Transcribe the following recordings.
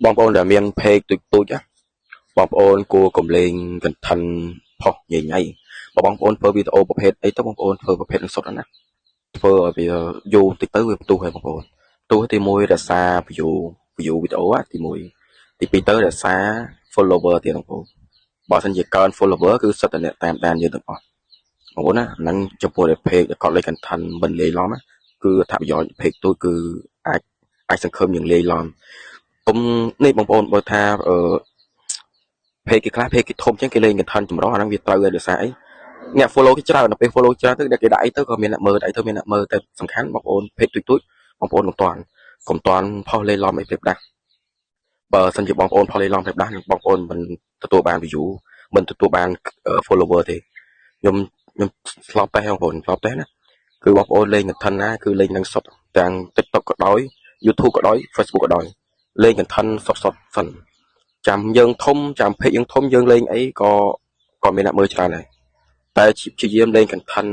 បងប្អូនដែលមាន page ទូចទូចណាបងប្អូនគួរកុំលេង content ផុសញ៉ៃញ៉ៃបើបងប្អូនធ្វើវីដេអូប្រភេទអីទៅបងប្អូនធ្វើប្រភេទនឹងសុទ្ធណាធ្វើឲ្យវាយូរតិចទៅវាផ្ទុះហើយបងប្អូនផ្ទុះទី1រក្សា view វីដេអូទី1ទី2ទៅរក្សា follower ទៀតបងប្អូនបើសិនជាកើន follower គឺសុទ្ធតែអ្នកតាមដានយើងទាំងអស់បងប្អូនណាហ្នឹងចំពោះតែ page ដែលគាត់លេង content មិនលេងឡំណាគឺអត្ថប្រយោជន៍ page ទូចគឺអាចអាចសង្ឃឹមយើងលេងឡំគុំនេះបងប្អូនបើថាអឺ page គេខ្លះ page គេធំជាងគេលេង content ចម្រុះអាហ្នឹងវាត្រូវហើយដោយសារអីអ្នក follow គេច្រើនដល់ពេល follow ច្រើនទៅគេដាក់អីទៅក៏មានអ្នកមើលដាក់អីទៅមានអ្នកមើលតែសំខាន់បងប្អូន page ទូចទូចបងប្អូនកុំតាន់កុំតាន់ផុសលេងឡំអីព្រៀបដាស់បើសិនជាបងប្អូនផុសលេងឡំព្រៀបដាស់បងប្អូនមិនទទួលបាន view មិនទទួលបាន follower ទេខ្ញុំខ្ញុំធ្លាប់តេស្តបងប្អូនធ្លាប់តេស្តណាគឺបងប្អូនលេង content ណាគឺលេងនឹងសុទ្ធទាំង TikTok ក៏ដោយ YouTube ក៏ដោយ Facebook ក៏ដោយលេង content សុទ្ធសុទ្ធសិនចាំយើងធំចាំ page យើងធំយើងលេងអីក៏ក៏មានអ្នកមើលច្រើនដែរតែព្យាយាមលេង content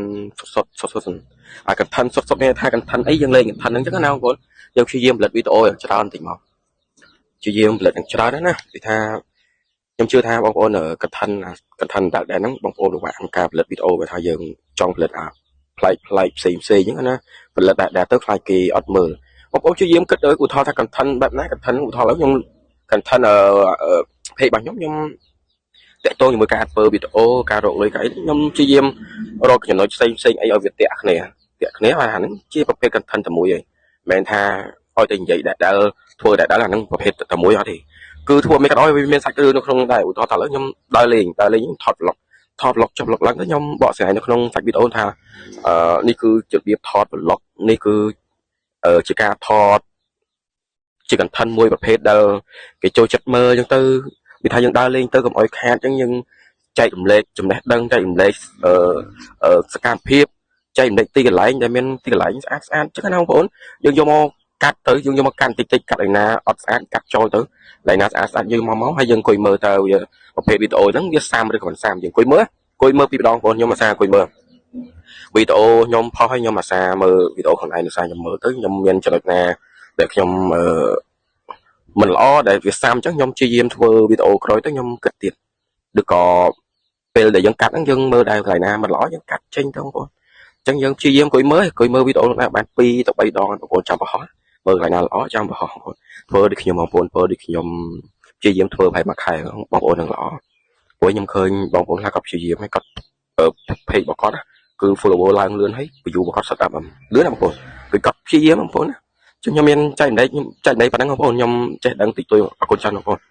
សុទ្ធសុទ្ធសុទ្ធសិនអា content សុទ្ធសុទ្ធនេះថា content អីយើងលេង content ហ្នឹងចឹងណាបងប្អូនយើងព្យាយាមផលិតវីដេអូយ៉ាងច្រើនតិចមកព្យាយាមផលិតយ៉ាងច្រើនណាគឺថាខ្ញុំជឿថាបងប្អូន content content ដែលហ្នឹងបងប្អូនពិបាកក្នុងការផលិតវីដេអូបើថាយើងចង់ផលិតអាប្លែកប្លែកផ្សេងផ្សេងចឹងណាផលិតដែលទៅខ្លាចគេអត់មើលបងប្អូនព្យាយាមគិតទៅឧទាហរណ៍ថា content បែបណា content ឧទាហរណ៍ឥឡូវខ្ញុំ content អឺ page របស់ខ្ញុំខ្ញុំតាក់ទងជាមួយការធ្វើវីដេអូការរកលុយការអីខ្ញុំព្យាយាមរកចំណុចផ្សេងផ្សេងអីឲ្យវាតាក់គ្នាតាក់គ្នាហើយអាហ្នឹងជាប្រភេទ content តែមួយឯងមិនមែនថាឲ្យតែនិយាយដែលដែលធ្វើដែលដែលអាហ្នឹងប្រភេទតែមួយអត់ទេគឺធ្វើមិនក៏ដោយវាមានសាច់រឿងនៅក្នុងដែរឧទាហរណ៍ថាឥឡូវខ្ញុំដើរលេងដើរលេងថត vlog ថត vlog ចុះ vlog ឡើងទៅខ្ញុំបកស្រាយនៅក្នុងសាច់វីដេអូថាអឺនេះគឺជារបៀបថត vlog នេះគឺជាការថត ជា content មួយប្រភេទដែលគេចូលចិត្តមើលអញ្ចឹងទៅវាថាយើងដើរលេងទៅកុំអោយខាតអញ្ចឹងយើងចែករំលែកចំណេះដឹងចែករំលែកអឺអឺសកម្មភាពចែករំលែកទីកន្លែងដែលមានទីកន្លែងស្អាតស្អាតអញ្ចឹងណាបងប្អូនយើងយកមកកាត់ទៅយើងយកមកកាត់តិចតិចកាត់ឯណាអត់ស្អាតកាត់ចូលទៅកន្លែងណាស្អាតស្អាតយើងមកមកហើយយើងអង្គុយមើលទៅវាប្រភេទវីដេអូហ្នឹងវាសាមឬក៏មិនសាមយើងអង្គុយមើលអង្គុយមើលពីម្ដងបងប្អូនខ្ញុំអាសាអង្គុយមើលវីដេអូខ្ញុំផុសឲ្យខ្ញុំអាសាមើលវីដេអូខ្លួនឯងអាសាខ្ញុំមើលទៅខ្ញុំមានចំណុចណាដែលខ្ញុំអឺមិនល្អដែលវាសាមអញ្ចឹងខ្ញុំព្យាយាមធ្វើវីដេអូក្រោយទៅខ្ញុំគិតទៀតឬក៏ពេលដែលយើងកាត់ហ្នឹងយើងមើលដែរកន្លែងណាមិនល្អយើងកាត់ចេញទៅបងប្អូនអញ្ចឹងយើងព្យាយាមអង្គុយមើលអង្គុយមើលវីដេអូណាបាន2ទៅ3ដងបងប្អូនចាំបង្ហោះមើលកន្លែងណាល្អចាំបង្ហោះបងប្អូនធ្វើដូចខ្ញុំបងប្អូនធ្វើដូចខ្ញុំព្យាយាមធ្វើប្រហែលមួយខែបងប្អូននឹងល្អព្រោះខ្ញុំឃើញបងប្អូនខ្លះគាត់ព្យាយាមហើយគាត់ page របស់គាត់គឺ follower ឡើងលឿនហើយ view របស់គាត់សិតតែលឿនណាបងប្អូនគឺគាត់ព្យាយាមបងប្អូនណាខ្ញុំមានចែករំលែកខ្ញុំចែករំលែកប៉ុណ្ណឹងបងប្អូនខ្ញុំចេះដឹងតិចតួចអរគុណច្រើនបងប្អូន។